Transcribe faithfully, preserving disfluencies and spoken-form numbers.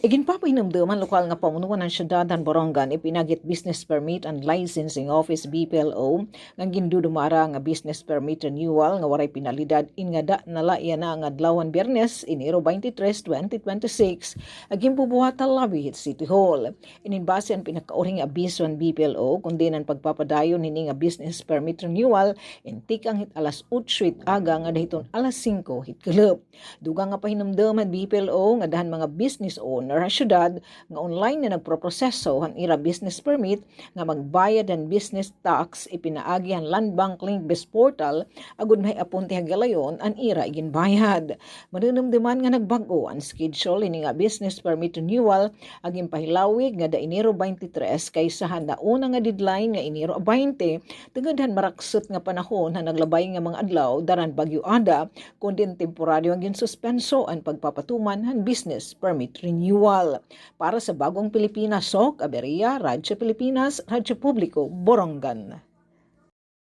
Iginpapahinumdom han lokal nga pamunuan han syudad han Borongan, ipinagi hit Business Permit and Licensing Office, B P L O, nga gindudumara nga business permit renewal nga waray pinalidad in ngada na la yana nga adlaw han Biyernes, Enero twenty-three, twenty twenty-six, nga ginbubuhat ha lobby hit City Hall. Inin base han pinakauri nga abiso han B P L O, kundi an pagpapadayon hini nga business permit renewal, in tikang hit alas otso hit aga ngada hiton alas singko hit kulop. Dugang nga pahinumdom han B P L O ngada han mga business owner ha syudad nga online na nagproproseso han ira business permit nga magbayad han business tax ipinaagi han Land Bank Link Biz Portal agod mahiaponte ha galayon an ira iginbayad. Manunumduman nga nagbag-o an schedule hini nga business permit renewal, ginpahilawig ngada Enero twenty-three kaysa han nauna nga deadline nga Enero twenty, tungod han maraksot nga panahon han naglabay nga mga adlaw dara han Bagyo Ada, kundi temporaryo nga ginsuspenso an pagpapatuman han business permit renewal. Para sa Bagong Pilipinas, Sok Aberia, Radyo Pilipinas, Radyo Publiko, Borongan.